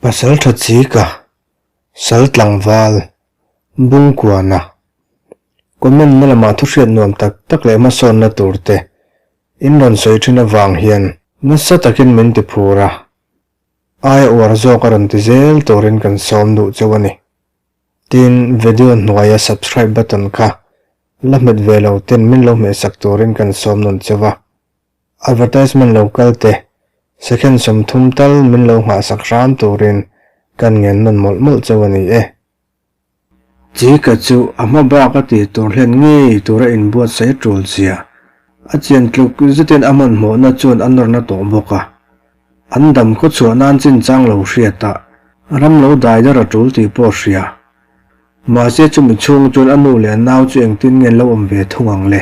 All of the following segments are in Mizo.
Pasaltha Chika, Sal Tlangval, Bungkuana. Comment na lamah thu hriat nuam tak tak leh hmasawnna tur te in rawn sawi thin avang hian nasa takin min ti phur a, aia uar zawk a rawn ti zel turin kan sawm duh cheu a ni. Tin, video hnuaia subscribe button kha la hmet ve lo ten min lo hmehsak turin kan sawm nawn cheu a. Advertisement lo kal te, second 30 tal min lo nghahsak hram turin kan ngen nawn mawlh mawlh cheu a ni e. Chika chu a hma bak a tih tur hlen ngei tura inbuatsaih a tul zia a chian tluk zetin a hmanhmawhna chuan a nawrna tawh bawk a. An dam khaw chhuah nan chinchang lo hriat a, ram lo dai dar a tul tih pawh hria. Mahse chumi chhung chuan a nu leh a nau chu engtin nge an lo awm ve thung ang le?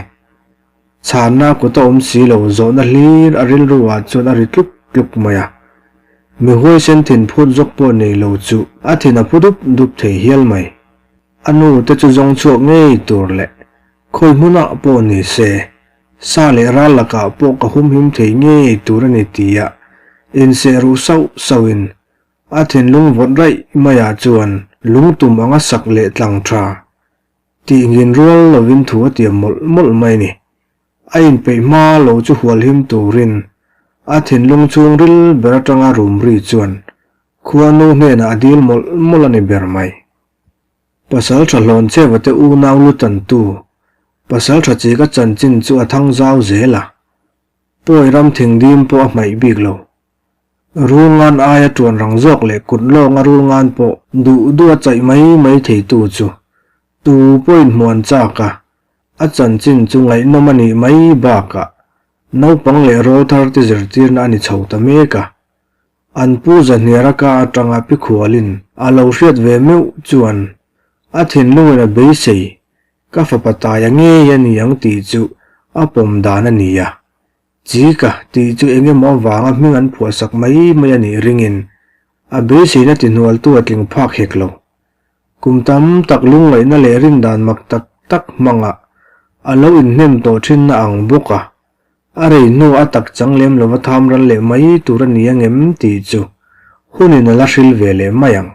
Chhanna kut a awm si lo, zawhna hlir a rilru ah chuan a ri tluk tluk mai a. Mi huaisen thin phut zawk pawh nei lo chu a thin a phu dup dup thei hial mai. A nu te chu zawng chhuak ngei tur leh khawi hmunah pawh ni se, sa leh ral lakah pawh ka humhim thei ngei tur a ni tia inseh ruh sauh sauhin a thinlung vawt raih maiah chuan lungtum anga sak leh tlang tha tih ngin rual lovin thu a tiam mawlh mawlh mai a ni. A inpeih hma lo chu hualhim turin a thinlung chhungril ber atanga rum ri chuan khuanu hnenah a dil mawlh mawlh a ni ber mai. Pasal tha hlawn cheva te unau lu tantu, pasal tha chi ka chanchin chu a thang zau zel a, pawi ram thingdim pawh a hmaih bik lo. Rulngan aia tuan rang zawk leh kut lawnga rulngan pawh duh duh a chaih mai mai theitu chu tu pawhin hmuh an chak a, a chanchin chu ngaihnawm a nih mai bakah naupang leh rawlthar te zirtirna a ni chho ta mek a. An pu Zahniara ka atanga pi khualin a lo hriat ve meuh chuan a thinlungin a beisei ka fapa taia ngei a ni ang tih chu a pawm dan a ni a. Chika tih chu eng emaw avanga hming an phuahsak mai mai a nih ringin a beiseina tihnualtu a tling phak hek lo. Kum tam tak lungngaihna leh rindan mak tak tak hmangah a lo inhnem tawh thinna ang bawk a. A rei hnu a tak chang lem lova tham ral leh mai tur a ni angem tih chu hunin a la hril ve leh mai ang.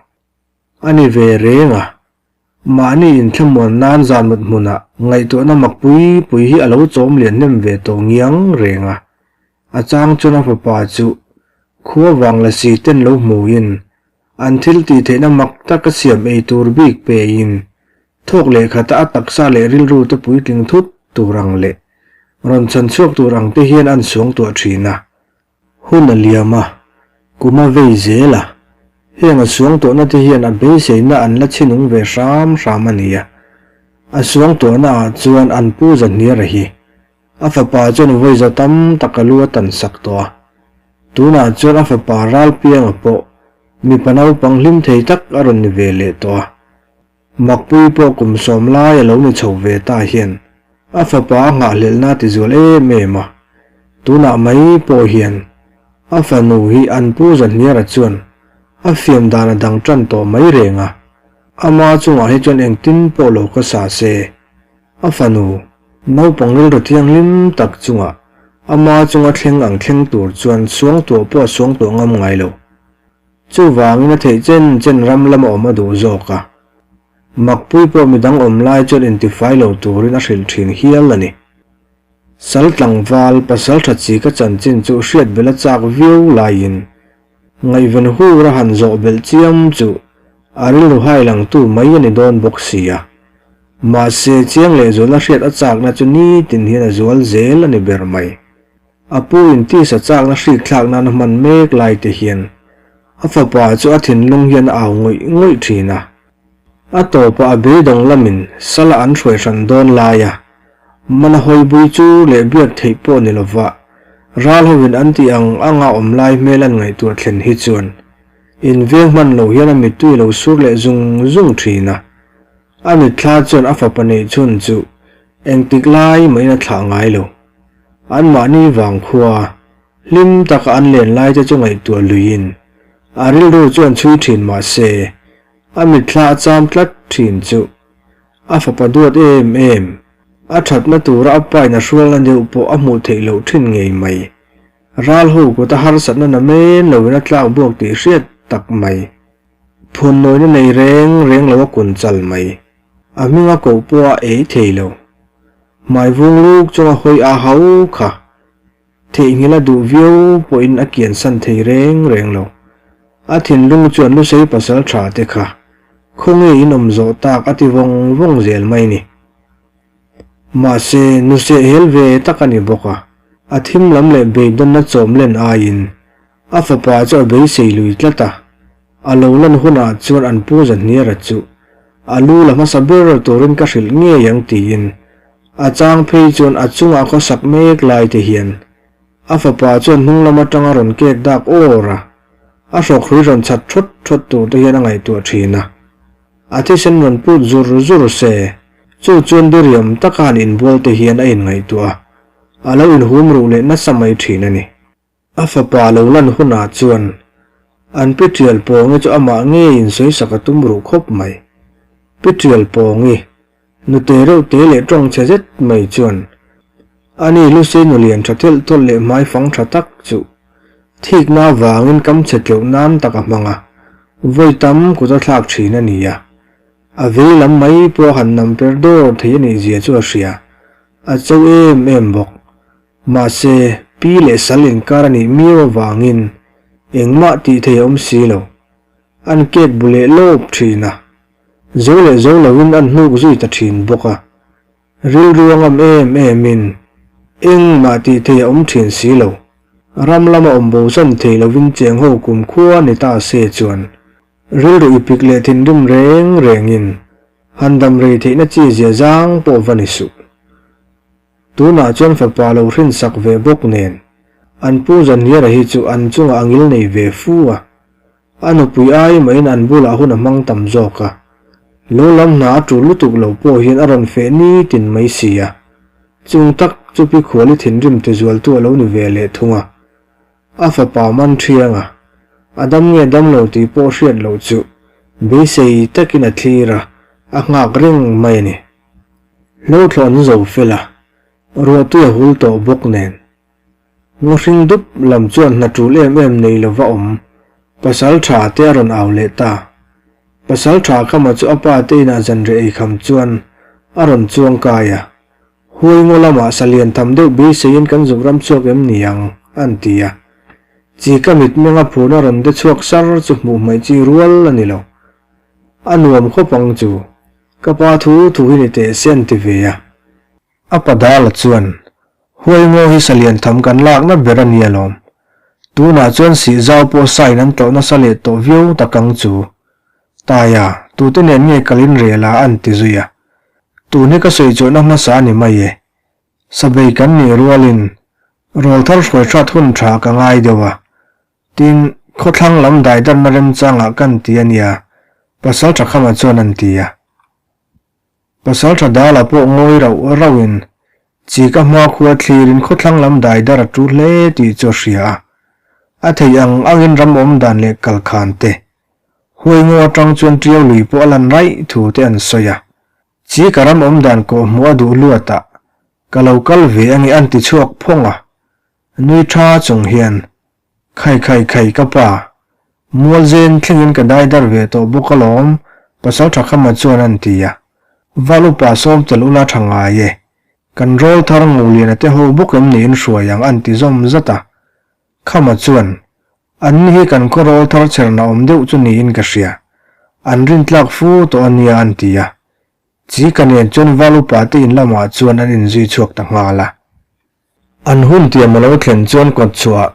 A ni ve reng a, mahni inthlamuan nan zan mut hmunah ngaihtuahna mak pui pui hi a lo chawm lian hnem ve tawh ngiang reng a. A chang chuan a fapa chu khua vang la si ten lo hmuin an thil tih theihna mak tak a siam ei tur bik pein Thawk leh khata a taksa leh rilru te puitling thut tur ang leh rawn chhan chhuak tur ang te hian an suangtuah thin a. Hun a liam a, kum a vei zel a, heng a suangtuahna te hian a beiseina an la chhinung ve hram hram a ni a. A suangtuahna ah chuan an pu Zahniara hi a fapa chuan vawi za tam tak a lu a tan sak tawh a. Tunah chuan a fapa Ralpianga pawh mipa naupang hlim thei tak a rawn ni ve leh tawh a. Makpui pawh kum 10 lai a lo ni chho ve ta hian a fapa a nghahhlelhna a tizual em em a, tunah mai pawh hian a fanu hi an pu Zahniara chuan a fiam dan a dang tan tawh mai reng a, ama chungah hi chuan engtin pawh lo ka sa se, a fanu naupang rilru thianghlim tak chungah ama chunga thleng ang thleng tur chuan suangtuah pawh a suangtuah ngam ngai lo. Chuvangin a theih chen chen ram lama awm a duh zawk a, Makpui pawh midang awm lai chuan intifai lo turin a hrilh thin hial a ni. Sal tlangval pasal tha chi ka chanchin chu hriat belh a chak viau laiin ngaihven hur a han zawh belh chiam chu a rilru hai langtu mai a ni dawn bawk si a. Mahse chiang lehzual a hriat a chakna chu nitin hian a zual zel a ni ber mai. A pu in tisa chakna hrik thlak nan a hman mek lai te hian a fapa chu a thinlung hian a au ngawih ngawih thin a. A tawpah a beidawng lamin sala an hruai hran dawn lai a, mana hawi bui chu leh biak theih pawh ni lova ral hovin an tih ang anga awm lai hmel an ngaihtuah thlen hi chuan inveng hman lo hian a mittui lo sur leh zung zung thin a. A mitthla chuan a fapa neih chhun chu engtik lai mahin a thlah ngai lo. Anmahni vang khua, hlim taka an len lai te chu ngaihtuah luiin a rilru chuan chhui thin mah se, a mitthla a cham tlat thin chu a fapa duat em em, a thatna tura a pain a hrualna deuh pawh a hmuh theih loh thin ngei mai. Ral ho kuta harsatna na men loin a tlak buak tih hriat tak mai. Phun nawina nei reng reng lo a kun chal mai. A hminga koh pawh a ei thei lo. Hmai vung luk chunga hawi a hau kha. Theihnghilh a duh viau pawhin a kiansan thei reng reng lo. A thinlung chuan Lusei pasal tha te kha khawnge in awm zawh tak a ti vawng vawng zel mai ni. Mahse, nuseh hel ve tak a ni bawk a, a thim lam leh beidawnna chawm len aiin a fapa chu a beisei lui tlat a, a lo lan hunah chuan an pu Zahniara chu a lu la hmasa ber turin ka hrilh ngei ang tiin a chang phei chuan a chungah khawsak mek lai te hian a fapa chuan hnung lam atanga rawn kek dak awr a, a hrawkhrui rawn chhat thawt thawt tur te hian a ngaihtuah thin a. A thisen rawn put zur zur se, chu chuan diriam taka han inbual te hian a inngaihtuah a, a lo inhum ruh leh nasa mai thin a ni. A fapa lo lan hunah chuan an Pi Tial Pawngi chu amah ngeiin sawisak a tum ruh khawp mai. Pi Tial Pawngi, nute reuh te leh tawng chhe zet mai chuan ani Lucy nu lian tha thelh thawlh leh hmai fang tha tak chu thikna avangin kam chhe tleuh nan tak a hmang a, vawi tam kut a thlak thin a ni a. A vei lam mai pawh a han nam per dawr thei a nih zia chu a hria, a cho em em bawk. Mahse, pi leh sal inkar a nih miau avangin engmah tih thei a awm si lo. An kek bu leh lawp thin a, zo leh zo loin an hnuk zui ta thin bawk a. Rilru a ngam em emin engmah tih thei a awm thin si lo. Ram lama awm bosan thei lovin cheng ho kumkhua ni ta se chuan rilru ipik leh thinrim reng rengin han dam rei theihna chi zia zang pawh va ni suh. Tunah chuan fapa lo hrinsak ve bawk nen, an pu Zanliara hi chu an chungah a ngil nei ve fu a. A nupui ai mahin an bulah hun a hmang tam zawk a. Lo lam hna a tul lutuk lo pawh hian a rawn feh nitin mai si a. Chung tak chu Pi Khuali thinrim tizualtu a lo ni ve leh thung a. A fapa man thiang a, a dam nge dam lo tih pawh hriat loh chu beisei takin a thlir a, a nghak reng mai a ni. Hlothlawh an zo fel a, ruahtui a hul tawh bawk nen. Ngawhring dup lam chuan hna tul em em nei lova awm pasal tha te a rawn au leh ta. Pasal tha khama chu a pa te inah zanriah ei kham chuan a rawn chuang kai a, Huai ngaw lamah sa lian tham deuh beiseiin kan zuk ram chhuak em ni ang, an ti a. Chi ka mitmenga phurna rawn de chhuak sar chu hmuh hmaih chi rual a ni lo. A nuam khawp ang chu. Ka pa thu thu hi ni teh se an ti ve a. A pa Dala chuan, Huai ngaw hi sa lian tham kan lakna ber a ni alawm. Tunah chuan sih zau pawh sain an tlawh nasa leh tawh viau tak ang chu. Taia, tute nen nge kal in rel a an ti zui a. Tun hi ka sawi chuahna hmasa a ni mai e. Sabei kan nih rualin rawlthar hruai hrat hun tha ka ngai deuh a. Tin, khawthlang lam daidarna remchangah kan ti a nia, Pasaltha Khama chuan an ti a. Pasaltha Dala pawh ngawi rauh rauhin Chika hma khua thlirin khawthlang lam daidar a tu hle tih chu a hria a. A theih ang angin ram awm dan leh kalkhan te, huai ngaw atang chuan tiau lui pawh a lan raih thu te an sawi a. Chika ram awm dan kawhhmuh a duh luatah ka lo kal ve ange an ti chhuak phawng a. Nui tha chung hian, Khai khai khai ka pa, mual zen thlengin ka dai dar ve tawh bawk alawm, pasal tha khama chuan an ti a. Val upa sawm tel ula tha ngai e, kan rawl thar Nguliana te ho bawk em niin hruai ang an ti zawm zat a. Khama chuan, An ni hi kan khaw rawl thar cherna awm deuh chu niin ka hria, an rintlak fu tawh a nia an ti a. Chi ka nen chuan val upa te in lamah chuan an inzui chhuak ta nghal a. An hun tiam a lo thlen chuan kawt chhuah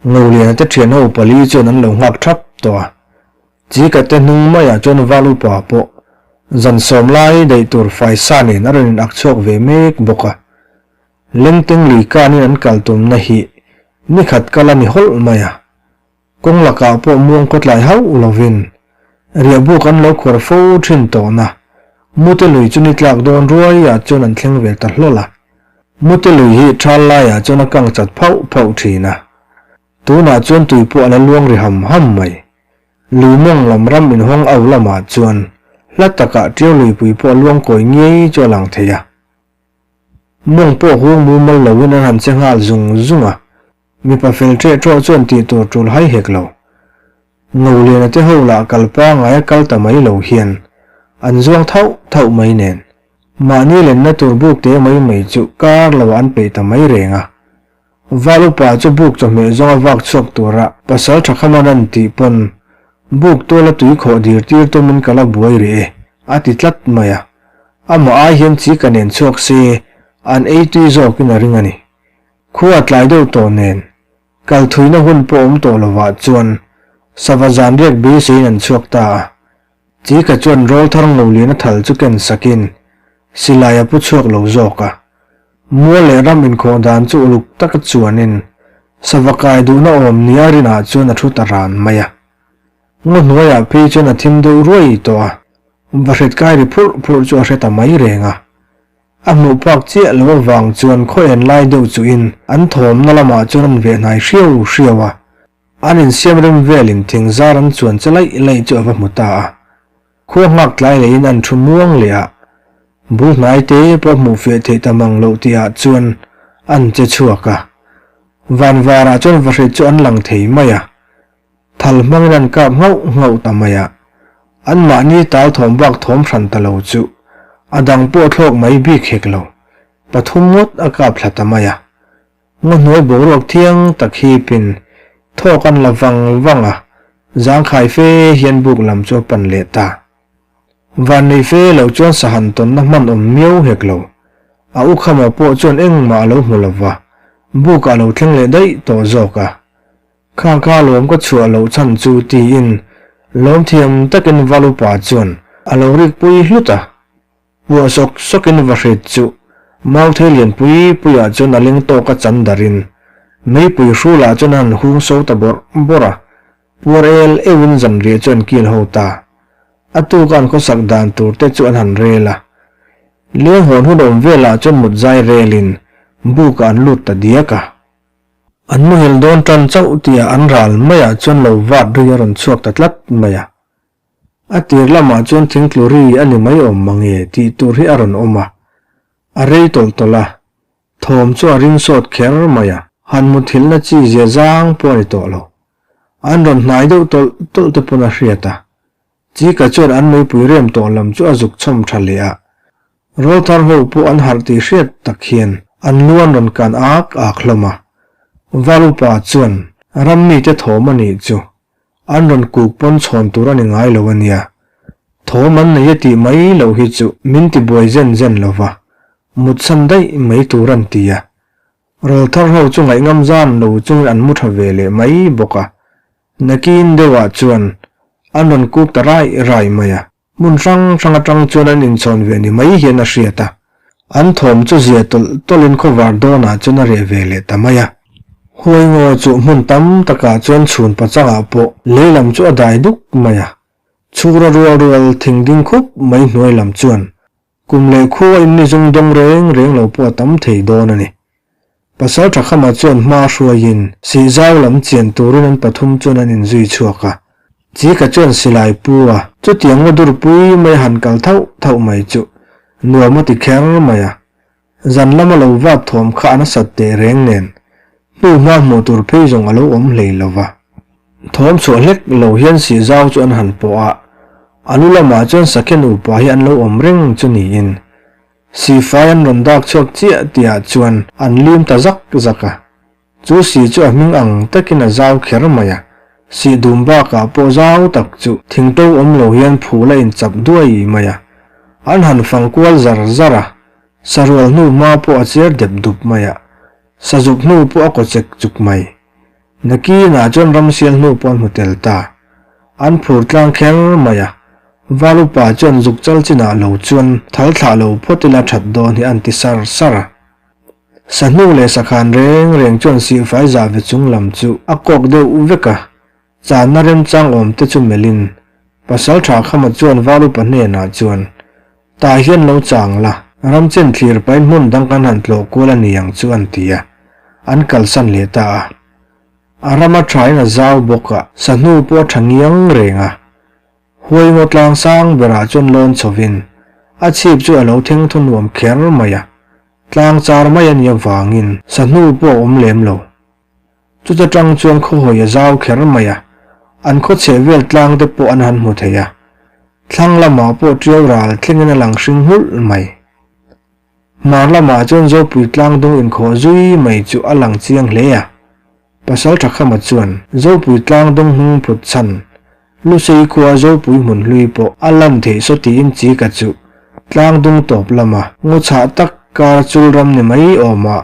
Ngoliana te thian ho pali chuan an lo nghak thap tawh a. Chika te hnung maiah chuan Val upa pawh zan sawm lai daih tur faisa nen a rawn in ak chhuak ve mek bawk a. Lengteng lui kanin an kal tumna hi nikhat kal a ni hawlh mai a. Kawng lakah pawh muang khawtlai hauh lovin riahbuk an lo khuar fo thin tawhna Mute lui chu ni tlak dawn ruaiah chuan an thleng ve ta hlawl a. Mute lui hi thal laiah chuan a kang chat phauh phauh thin a. Tunah chuan tui pawh a la luang ri ham ham mai. Lui mawng lam ram inhawng au lamah chuan hla takah tiau luipui pawh a luang kawi ngei chu a lang thei a. Mawng pawh hung mumal loin an han che nghal zung zung a. Mipa fel ṭeh ṭawh chuan tih tur ṭul hai hek lo. Ngoliana te ho lah kal pangaia kal ta mai lo hian an zuang thauh thauh mai nen mahni lenna tur buk te mai mai chu kar lo ah an peih ta mai reng a. Val upa chu buk chawhmeh zawnga vak chhuak tura pasal tha khaman an tih pawn buk tuala tui khawh dir tir tumin ka la buai rih e a ti tlat mai a. Amah ai hian chi ka nen chhuak se an ei tui zawkin a ring a ni. Khua tlai deuh tawh nen Kal thuina hun pawh awm tawh lovah chuan sava zan riak beiseiin an chhuak ta a. Chika chuan rawlthar Ngoliana thal chu ken sakin silai a pu chhuak lo zawk a. Mual leh ram inkhawh dan chu uluk taka chuanin sava kai duhna awm nia rinah chuan a thu ta ran mai a. Ngaw hnuaiah phei chuan a thim deuh ruai tawh a, vahrit kai ri phurh phurh chu a hre ta mai reng a. A hmuh phak chiah lo avang chuan khaw en lai deuh chuhin an thawmna lamah chuan an veh hnai hriau hriau a, an insiam rem velin thing zar an chuan che laih laih chu a va hmu ta a. Khua nghak tlai leiin an thu muang leh a, bul hnai te pawh hmuh fiah theih ta mang loh tihah chuan an che chhuak a. Van varah chuan vahrit chu an lang thei mai a, Thal hmangin an kap nghauh nghauh ta mai a, anmahni tal thawm bak thawm hran ta lo chu a dang pawh thlawk mai bik hek lo, pathum ngawt a kap thla ta mai a. Ngaw hnuai boruak thiang tak hipin thawk an la vang vang a, zangkhai fe hian buk lam chu a pan leh ta. Vannei fe lo chuan sahan tawnna hman awm miau hek lo. A ukhama pawh chuan engmah a lo hmu lo va, bukah a lo thleng leh daih tawh zawk a. Kha kha lawm ka chhuah loh chhan chu tiin lawm thiam takin Valupa chuan a lo rik pui hlut a. Puah sawk sawkin Vahrit chu Mauthei lian pui puiah chuan a leng tawk a chan darin meipui hrulah chuan a han hung so ta bawrh bawrh a, puar el euhin zanriah chu an kil ho ta. A tuka an khawsak dan tur te chu an han rel a. Leng hawn hun awm velah chuan mut zai relin bukah an lut ta diak a. An muhil dawn tan chauh tihah an ral maiah chuan lo vat ri a rawn chhuak ta tlat mai a. A tir lamah chuan thingtlu ri a ni mai awm mange tih tur hi a rawn awm a. A rei tawlh tawlh a, thawm chu a ring sawt kher mai a, han muthilhna chi zia zang pawh a ni tawh lo. An rawn hnai deuh tawlh tawlh te pawn a hriat a. Chika chuan an meipui rem tawh lam chu a zuk chhawm tha leh a. Rawlthar ho pawh an harh tih hriat tak hian an lu an rawn kan ak ak hlawm a. Val upa chuan ram mite thawm a nih chu an rawn kuk pawn chhawn tur a ni ngai lo a nia. Thawm an nei a tih mai loh hi chu min ti buai zen zen lo va, mutsan daih mai tur an ti a. Rawlthar ho chu ngaihngam zan lo chungin an mu tha ve leh mai bawk a. Nakin deuhah chuan an rawn kuk ta rai rai mai a. Hmun hrang hrang atang chuan an inchhawn ve ni mai hian a hriat a, an thawm chu zia tawlh tawlhin khawvar dawnah chuan a reh ve leh ta mai a. Huai ngaw chu hmun tam takah chuan chhun pachangah pawh lei lam chu a dai duk mai a, chhura rual rual thing ding khup mai hnuai lam chuan Kum leh khua in ni zung dawng reng reng lo pawh a tam thei dawn a ni. Pasal Thakhama chuan hma hruaiin Sihzau lam chian turin an pathum chuan an inzui chhuak a. Chika chuan silai pu a, chutiang ngaw dur pui mai a han kal thauh thauh mai chu nuam a ti kher mai a. Zan lama lo vat thawm kha a nasat teh reng nen hnu hma hmuh tur phei zawng a lo awm hlei lo va. Thawm chhuah hlek lo hian Sihzau chu an han pawh a, a lu lamah chuan sakhi nupa hi an lo awm reng chu niin Sihfai an rawn dak chhuak chiah tihah chuan an lim ta zak zak a. Chu sih chu a hming ang takin a zau kher mai a, sih dum bakah pawh zau tak chu thingto awm lo hian phul a inchap duai mai a. An han fang kual zar zar a, sarual hnu hma pawh a cher dep dup mai a, sazuk hnu pawh a kaw chek chuk mai. Nakinah chuan ramsial hnu pawh an hmu tel ta. An phur tlang kher mai a, Val upa chuan zuk chal chinah lo chuan thal thlah lo phawt ila that dawn hi an ti sar sar a. Sahnu leh sakhan reng reng chuan sihfai zah ve chung lam chu a kawk deuh vek a, channa remchang awm te chu melhin pasal tha khama chuan Val upa hnenah chuan tah hian lo chang la, ramchen thlir pahin hmun dang kan han tlawh kual a ni ang chu an ti a, an kalsan leh ta a. A rama thain a zau bawk a, sahnu pawh a tha ngiang reng a. Huai ngaw tlang sang berah chuan lawn chhovin a chhip chu a lo theng thaw nuam kher mai a, tlang char mai a nih avangin sahnu pawh a awm lem lo. Chuta tang chuan khawhawi a zau kher mai a, An khaw chheh vel tlang te pawh an han hmu thei a, thlang lamah pawh ṭiau ral thlengin a lang hring nghulh mai. Hmar lamah chuan Zopui tlang dung inkhawh zui mai chu a lang chiang hle a. Pasal Thakhama chuan Zopui tlang dung hnung phut chhan Lusei khua Zopui hmun hlui pawh a lan theih saw tiin Chika chu tlang dung tawp lama ngaw chhah tak kar chul ram ni mai awmah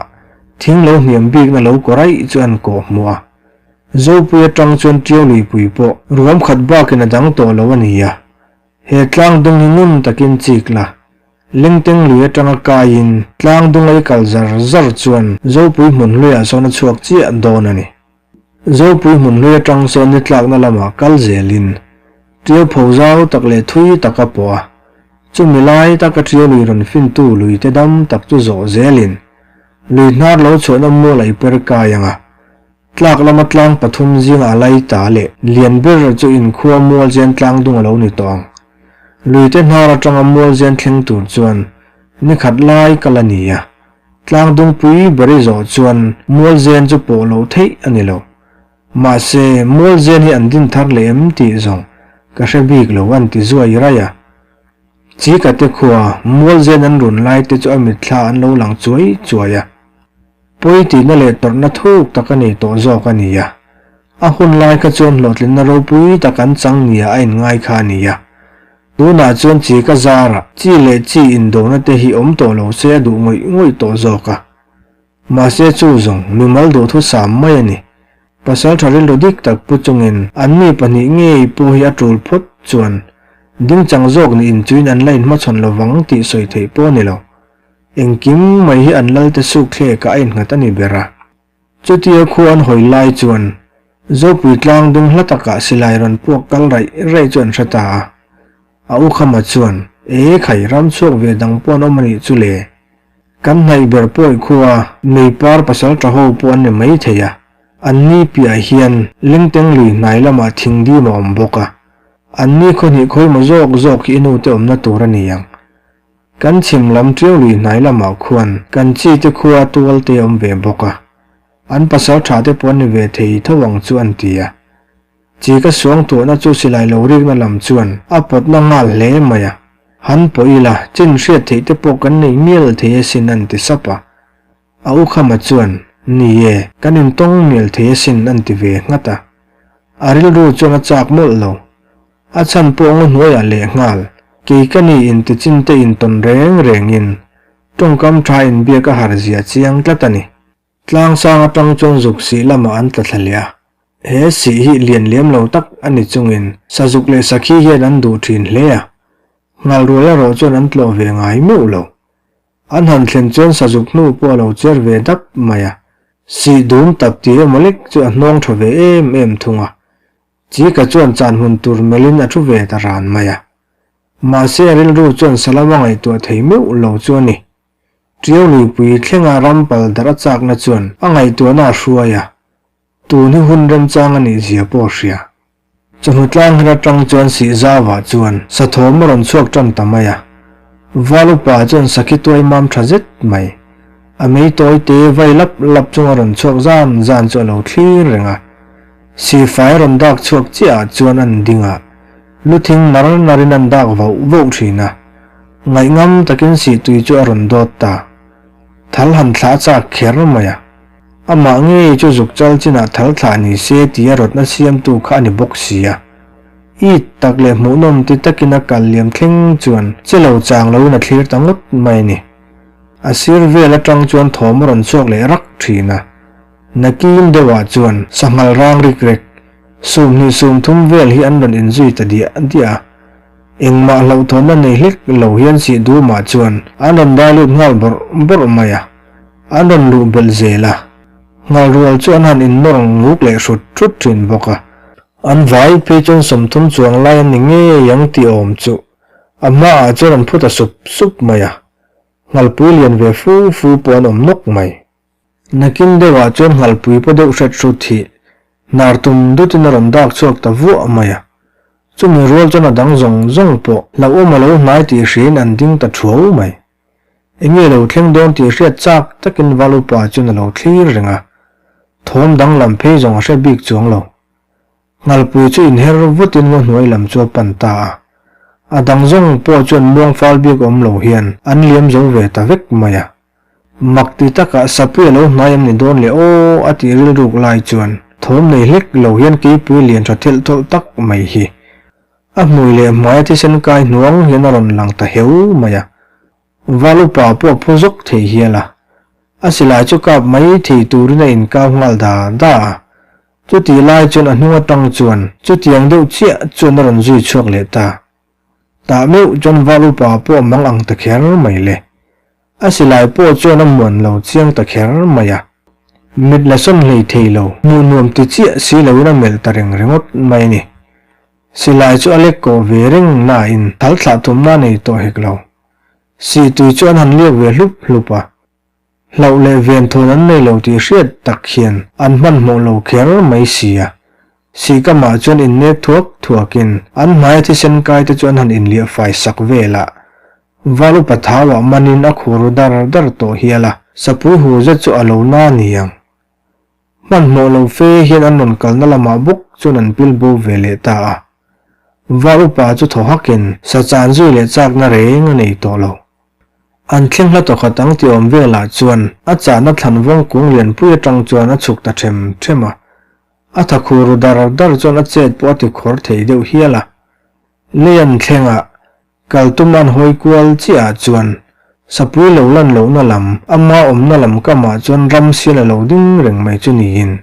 thing lo hniam bikna lo kaw raih chu an kawh hmuh a. Zopui atang chuan Ṭiau luipui pawh ruam khat bakin a dang tawh lo a ni a. He tlang dung hi ngun takin chik la, Lengteng lui atanga kaiin tlang dung ei kal zar zar chuan Zopui hmun hluiah sawn a chhuak chiah dawn a ni. Zopui hmun hlui atang sawn ni tlakna lamah kal zelin Ṭiau pho zau tak leh thui tak a pawh a, chumi lai taka Ṭiau lui rawn fintu lui te dam tak chu zawh zelin lui hnar lo chhuahna mual a i per kai ang a. Tlak lama tlang pathum zingah a lai ta leh lian ber chu inkhua Mualzen tlang dung a lo ni tawh ang. Luite hnar atanga Mualzen thleng tur chuan ni khat lai kal a ni a, tlang dungpui ber i zawh chuan Mualzen chu pawh loh theih a ni lo. Mahse, Mualzen hi an din thar leh em tih zawng ka hre bik lo an ti zuai raih a. Chikate khua Mualzen an run lai te chu a mitthla an lo lang chuai chuai a. Pawi tihna leh tawrhna thuk tak a nei tawh zawk a ni a. A hun lai kha chuan hlawhtlinna ropui tak an chang nia a inngai kha a ni a. Tunah chuan chi ka zarah chi leh chi indona te hi awm tawh lo se a duh ngawih ngawih tawh zawk a. Mahse chu zawng mimal duhthusam mai a ni. Pasalṭha rilru dik tak pu chungin anni pahnih ngei pawh hi a ṭul phawt chuan dingchang zawk niin chuin an la inhmachhawn lovang tih sawi theih pawh a ni lo. Engkim mai hi an lalte suk thlekah a innghat a ni ber a. Chutia khua an hawi lai chuan Zopui tlang dung hla takah silai rawn puak kal raih raih chu an hre ta a. A u Khama chuan, E khai, ram chhuak ve dang pawh an awm a nih chu le. Kan hnaih ber pawi khua Meipar pasal tha ho pawh an ni mai thei a. An ni piah hian Lengteng lui hnai lamah thing dim a awm bawk a. An ni khawhnih khawimaw zawk zawk hi i nute awmna tur a ni ang. Kan chhim lam ṭiau lui hnai lamah khuan kan chi te khua tual te awm ve bawk a, an pasal ṭha te pawh an ni ve thei tho ang chu an ti a. Chi ka suang tuahna chu silai lo rikna lam chuan a pawtna nghal hle mai a, han pawh ila chin hriat theih te pawh kan nei mial thei asin an ti sap a. A u Khama chuan, Ni e, kan intawng mial thei asin an ti ve nghat a. A rilru chuan a chak mawlh lo. A chhan pawh ngaw hnuaiah leh nghal, kei ka ni in tichin te intawn reng rengin tawngkam tha inbiak a har zia chiang tlat a ni. Tlangsang atang chuan zuk sih lamah an tla thla leh a, he sih hi lian lem lo tak a ni chungin sazuk leh sakhi hian an duh thin hle a, nghalrual erawh chuan an tlawh ve ngai meuh lo. An han thlen chuan sazuk hnu pawh a lo cher ve dap mai a, sih dum tap tih emaw lek chu a hnawng tha ve em em thung a. Chika chuan chan hmun tur melhin a thu ve ta ran mai a. Mahse a rilru chuan Salam a ngaihtuah thei meuh lo chu a ni. Ṭiau luipui thlenga ram pal darh a chakna chuan a ngaihtuahna a hruai a, tun hi hun remchang a nih zia pawh a hria. Chawhnu tlang her atang chuan Sihzauva chuan sathawm a rawn chhuak tan ta mai a. Val upa chuan sakhi tuai mam tha zet mai. A mei tawi te vai lap lap chunga rawn chhuak zan zan chu a lo thlir reng a. Sifai rawn dak chhuak chiah ah chuan an ding a, lu thing nar nar in an dak vauh vauh thin a. Ngaihngam takin sihtui chu a rawn dawt ta. Thal han thlah chak kher mai a. Amah ngei chu zuk chal chinah thal thlah ni se tia rawtna siamtu kha a ni bawk si a. It tak leh hmuhnawm ti takin a kal liam thleng chuan che lo chang loin a thlir ta ngawt mai a ni. A sir vel atang chuan thawm a rawn chhuak leh rak thin a. Nakin deuhah chuan sanghal rang rik rek, sumhnih sumthum vel hi an rawn inzui ta diah diah a. Engmah hlauhthawnna nei hlek lo hian sih dumah chuan an rawn dai lut nghal bawrh bawrh mai a, an rawn luh belh zel a. Nghal rual chu an han innawr nguk leh hrut hrut thin bawk a. An vai phei chuan 30 chuang lai an ni ngei ang tih awm chu a hmaah chuan an phu ta sup sup mai a. Nghalpui lian ve fu fu pawh an awm nawk mai. Nakin deuhah chuan nghalpui paw deuh hret hrut hi hnar tum dutin a rawn dak chhuak ta vuah mai a. Chumi rual chuan a dang zawng zawng pawh hlauhawm a lo hnai tih hriain an ding ta thuau mai. Enge lo thleng dawn tih hriat chak takin Val upa chuan a lo thlir reng a. Thawm danglam phei zawng a hre bik chuang lo. Nghalpui chu inher vutin ngaw hnuai lam chu a pan ta a. A dang zawng pawh chuan muang fal bik awm lo hian an liam zo ve ta vek mai a. Mak ti takah Sapui a lo hnai em ni dawn le aw a tih rilruk lai chuan thawm nei hlek lo hian keipui lian tha thelh thawlh tak mai hi a hmui leh hmaia thisen kai hnuang hian a rawn lang ta heu mai a. Val upa pawh a phu zawk thei hial a. A silai chu kap mai thei turin a inkau nghal da da a. Chutih lai chuan a hnung atang chuan chutiang deuh chiah chuan a rawn zui chhuak leh ta. Tah meuh chuan val upa pawh a mang ang ta kher mai le. A silai pawh chuan a muan lo chiang ta kher mai a. Mit la sawn hlei thei lo, hmuh nuam ti chiah si loin a melh ta reng ringawt mai a ni. Silai chu a lek kawh ve reng nain thal thlah tumna nei tawh hek lo. Sihtui chu an han liak ve hlup hlup a. Hlauh leh venthawn an nei lo tih hriat tak hian an hmanhmawh lo kher mai si a. Sihkamah chuan innek thuak thuakin an hmaia thisen kai te chu an han inliah fai sak vel a. Val upa thauah manin a khur dar dar tawh hial a, sapui hu zet chu a lo na niang. Hmanhmawh lo fe hian an rawn kalna lamah bawk chuan an pil bo ve leh ta a. Val upa chu thaw hakin sa chan zui leh chakna reng a nei tawh lo. An thleng hla tawkhat ang ti awm velah chuan a chahna thlan vawng kung lianpui atang chuan a chhuk ta them them a. A tha khur dar dar chuan a chet pawh a ti khawr thei deuh hial a. Lei an thlengah kal tum an hawi kual chiah ah chuan sapui lo lan lohna lam ama awmna lam kamah chuan ram sial a lo ding reng mai chu niin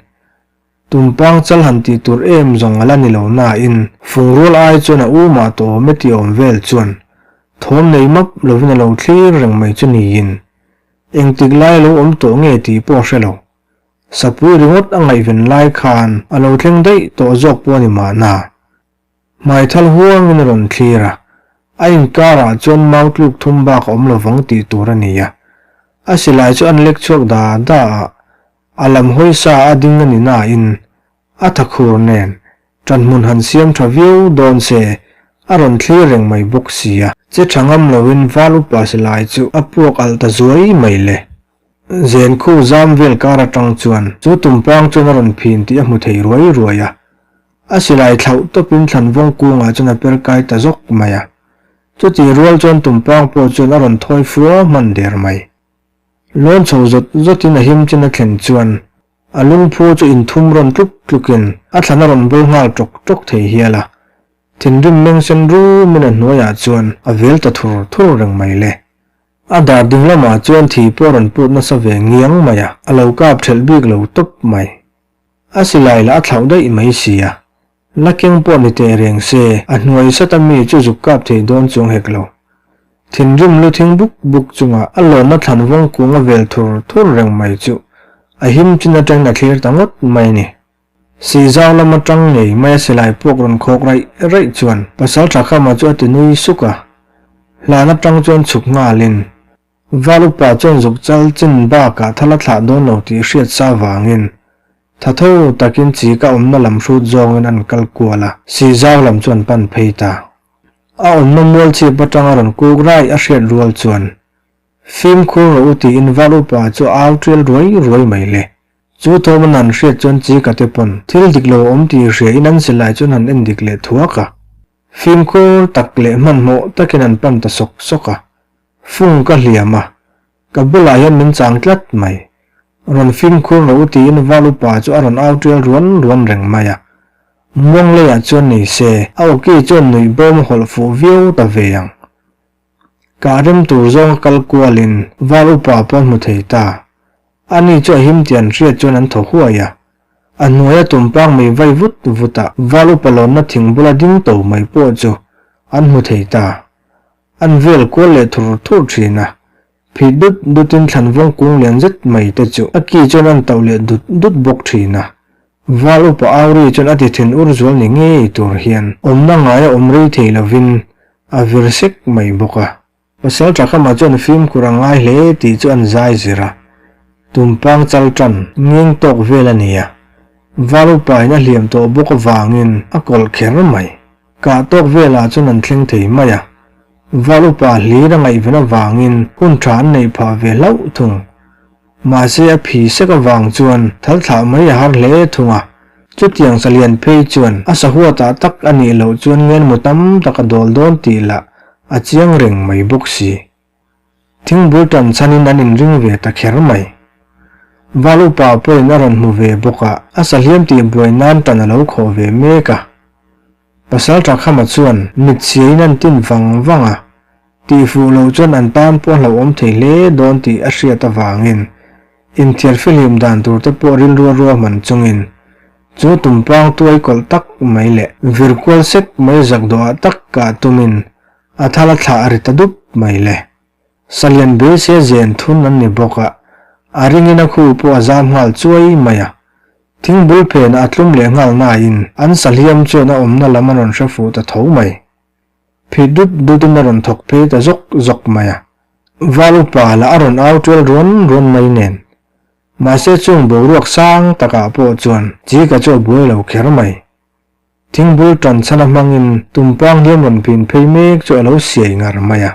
Tumpang chal han tih tur em zawng a la ni lo nain fungrual ai chuan a u mah tawh awm e tih awm vel chuan thawm nei map lovin a lo thlir reng mai chu niin engtik lai a lo awm tawh nge tih pawh a hre lo. Sapui ringawt a ngaihven lai khan a lo thleng daih tawh zawk pawh a ni mahna. Hmaithal huangin a rawn thlir a, a inkarah chuan mau tluk thum bak a awm lovang tih tur a ni a. A silai chu an lek chhuak da da a, A lam hawi sa a ding a ni nain a tha khur nen ṭanhmun han siam ṭha viau dawn se a rawn thlir reng mai bawk si a. Che ṭha ngam loin val upa silai chu a puak alh ta zuai mai le. Zen khu zam vel kar aṭang chuan chu tumpang chuan a rawn phin tih a hmu thei ruai ruai a. A silai thlauh tawpin thlanvawng kungah chuan a per kai ta zawk mai a. Chutih rual chuan tumpang pawh chuan a rawn thawi fua hman der mai. Lawn chho zawt zawtin a him chin a thlen chuan a lungphu chu inthum rawn tluk tlukin a thlan a rawn bul nghal ṭawk ṭawk thei hial a. Thinrim meng sen rumin a hnuaiah chuan a vel ta thur thur reng mai le. A dar ding lamah chuan thi pawh a rawn put nasa ve ngiang mai a, a lo kap ṭhelh bik lo tawp mai. A silai lah a thlauh daih mai si a. La keng pawh ni teh reng se, a hnuai sata mi chu zuk kap thei dawn chuang hek lo. Thinrim lu thing buk buk chunga a lawnna thlan vawng kung a vel thur thur reng mai chu a him chin atangin a thlir ta ngawt mai a ni. Sihzau lam atang ngei mai a silai puak rawn khawk raih raih chuan pasal tha khama chu a ti nui suk a, hlan atang chuan chhuk nghalin Val upa chuan zuk chal chin bakah thal a thlah dawn lo tih hriat sa vangin tha tho takin chi ka awmna lam hrut zawngin an kal kual a, Sihzau lam chu an pan phei ta. A awmna mual chhip atanga rawn kuk rai a hriat rual chuan fimkhur rawh u tiin val upa chu a au tial ruai ruai mai le. Chu thawm an han hriat chuan chi ka te pawn thil dik lo a awm tih hria in an silai chuan han en dik leh thuak a. Fimkhur tak leh hmanhmawh takin an pan ta sawk sawk a. Fung ka hliam a, ka bulah hian min chang tlat mai. Rawn fimkhur rawh u tiin val upa chu a rawn au tial ruan ruan reng mai a. Muang leiah chuan nei se, a awki chuan nuih bawm a hawlh fuh viau ta ve ang. Kah rem tur zawnga kal kualin val upa pawh a hmu thei ta. Ani chu a him tih an hriat chuan an thaw huai a. A hnuaia tumpang mei vai vut vut a, val upa lawnna thing bula ding to mai pawh chu an hmu thei ta. An vel kual leh thur thur thin a, phit dut dutin thlan vawng kung lian zet mai te chu a ki chuan an tauh leh dut dut bawk thin a. Val upa Auri chuan a ti thin ur zual ni ngei tur hian awmna ngaia awm rei thei lovin a vir sek mai bawk a. Pasal Thakhama chuan fimkhur a ngai hle tih chu an zai zir a, tumpang chal tan ngeng tawk vel a ni a, val upa in a hliam tawh bawk avangin a kawlh kher mai. Kah tawk velah chuan an thleng thei mai a, val upa hlir a ngaihven avangin hun tha an neih phah ve hlauh thung. Mahse a phi sek avang chuan thal thlah mai a har hle thung a. Chutiang salian phei chuan a sahuatah tak a nih loh chuan ngenmu tam tak a dawl dawn tih lah a chiang reng mai bawk si. Thingbul tan chhanin an inring ve ta kher mai. Val upa pawhin a rawn hmu ve bawk a, a sahliam tih buai nan tan a lo khawh ve mek a. Pasalṭha Khama chuan mit chhiain an tin vang vang a, tih fuh loh chuan an tan pawh a hlauhawm thei hle dawn tih a hriat avangin Inthiar fihlim dan tur te pawh rilru ruahman chungin chu tumpang tuai kawlh tak mai leh vir kual sek mai zak dawhah tak kah tumin a thal a thlah a ri ta dup mai le. Salian beisei a zen thun an ni bawk a, a ringin a khu pawh a zam nghal chuai mai a. Thingbul phenah a tlum leh nghal nain an sahliam chuan a awmna lam a rawn hre fuh ta tho mai. Phit dut dutin a rawn thawk phei ta zawk zawk mai a. Val upa lah a rawn au ṭual ruan ruan mai nen. Mahse chung boruak sang takah pawh chuan Chika chu a buai lo kher mai. Thingbul ṭan chhana hmangin tumpang hliam rawn pin phei mek chu a lo siai ngar mai a.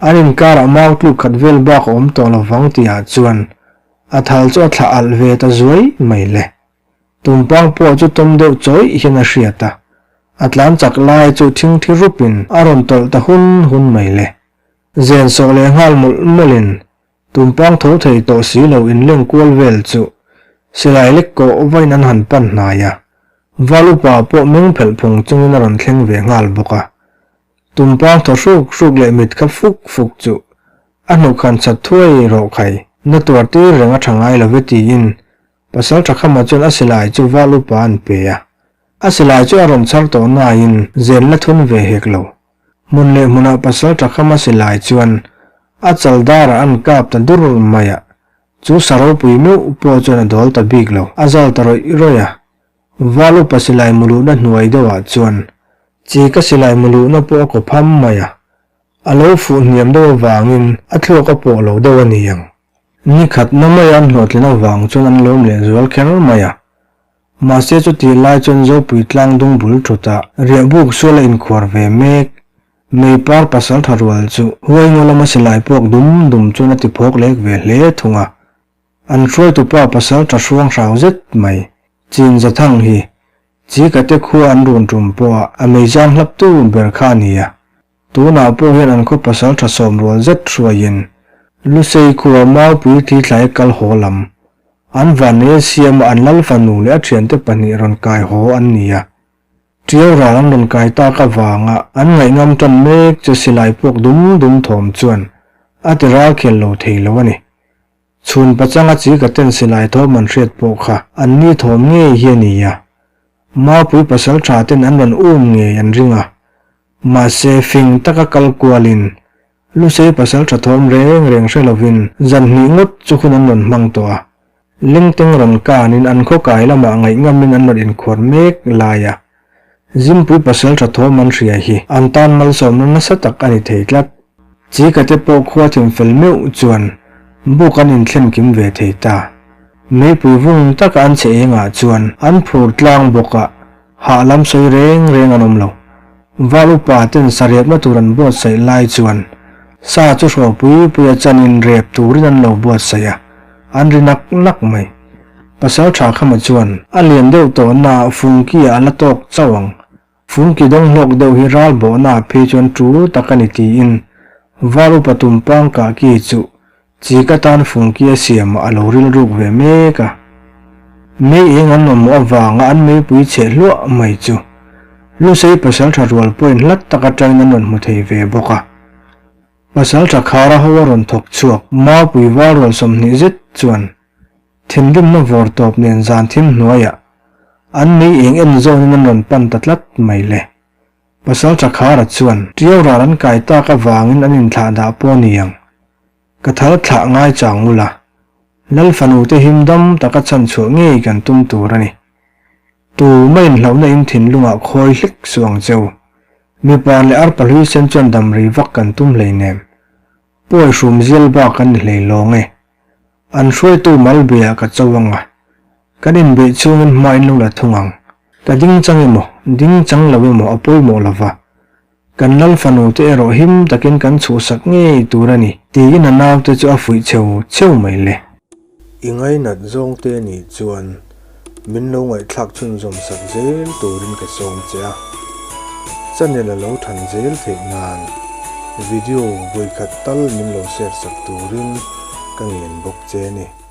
An inkarah mau tluk khat vel bak a awm tawh lo vang tihah chuan a thal chu a thlah alh ve ta zuai mai le. Tumpang pawh chu tawm deuh chawih hian a hriat a, a tlan chak lai chu thingthi rupin a rawn tawlh ta hun hun mai le. Zen sawh leh nghal mawlh mawlhin tumpang tho thei tawh si lo inleng kual vel chu silai lek kawh vain an han pan hnai a, Val upa pawh meng phelh phung chungin a rawn thleng ve nghal bawk a. Tumpang thaw hruk hruk leh mit kha fuk fuk chu a hnuk han chat thuai rawh khai, na tuar tir reng a tha ngai lo ve tiin Pasal Thakhama chuan a silai chu Val upa an pe a, a silai chu a rawn chhar tawh nain zen la thun ve hek lo. Hmun leh hmunah Pasal Thakhama silai chuan a chal darah an kap ta dur mai a, chu sa ropui meuh pawh chuan a dawl ta bik lo, a zal ta rawih rawih a. Val upa silai muluhna hnuai deuhah chuan chi ka silai muluhna pawh a kaw pham mai a, a lo fuh hniam deuh avangin a thluak a pawh lo deuh a ni ang. Ni khatna maia an hlawhtlin avang chuan an lawm leh zual kher mai a. Mahse chutih lai chuan Zopui tlang dung bul thutah riahbuk suala inkhuar ve mek Meipar pasal tha rual chu huaingaw lama silai puak dum dum chuan a ti phawk lek ve hle thung a. An hruaitupa pasal tha hruang hrau zet mai Chin Zathang hi Chikate khua an run tum pawha a meizang hlaptu ber kha a ni a. Tunah pawh hian an khaw pasal tha sawm rual zet hruaiin Lusei khua Maupui thlithlai kal haw lam an vanneia siama an lal fanu leh a thiante pahnih rawn kai haw an ni a. Tiau ral an rawn kai tak avanga an ngaihngam tan mek chu silai puak dum dum thawm chuan a ti ral khel lo thei lo a ni. Chhun pachanga chi ka ten silai thawm an hriat pawh kha an ni thawm ngei hi a ni a. Maupui pasal tha ten an rawn um ngei an ring a. Mahse fing taka kal kualin Lusei pasal tha thawm reng reng hre lovin zan hnih ngawt chu hun an rawn hmang tawh a. Lengteng rawn kanin an khaw kai lamah ngaihngam-in an rawn inkhuar mek lai a. Zimpui pasal tha thawm an hria hi an tan malsawmna nasa tak a ni thei tlat. Chikate pawh khua thim fel meuh chuan buk an inthlen kim ve thei ta. Meipui vung taka an che engah chuan an phur tlang bawk a, hah lam sawi reng reng an awm lo. Val upa ten sa repna tur an buatsaih lai chuan sa chu hraw pui pui a chanin rep turin an lo buatsaih a, an ri nak nak mai. Pasal tha khama chuan a lian deuh tawh na fungki ah a la tawk chauh ang. Fungki dawng hlawk deuh hi ral bawhna ah phei chuan tul tak a ni tiin Val upa Tumpang kah ki chu chik atan fungki a siam ah a lo rilruk ve mek a. Mei eng an mamawh avanga an meipui cheh hluah mai chu Lusei pasal tha rual pawhin hlat tak atangin an rawn hmu thei ve bawk a. Pasal tha khara ho a rawn thawk chhuak Maupui val rual 20 zet chuan Thinrimna vawr tawp nen zan thim hnuaiah an mei eng en zawnin an rawn pan ta tlat mai le. Pasal Thakhara chuan Tiau ral an kai tak avangin an inthlah dah pawh ni ang. Ka thal thlah ngai chang ula, Lal fanu te him dam taka chhan chhuah ngei kan tum tur a ni. Tu maiin hlauhna in thinlungah khawi hlek suh ang cheu. Mipa leh arpa hlui sen chuan dam rei vak kan tum hleinem. Pawi hrum zial bak an ni hlei lawng e. An hruaitu malbeah ka cho ang a, kan inbeih chhungin hma in lo la thung ang. Ka ding chang emaw, ding chang lo emaw a pawimawh lo va, kan lal fanu te erawh him takin kan chhuhsak ngei tur a ni, tiin a naute chu a fuih cheu cheu mai le. I ngainat zawngte nih chuan. Min lo ngaihthlak chhunzawm sak zel turin ka sawm che a, channel a lo than zel theih nan video vawikhat tal min lo share sak turin ka ngen bawk che a ni.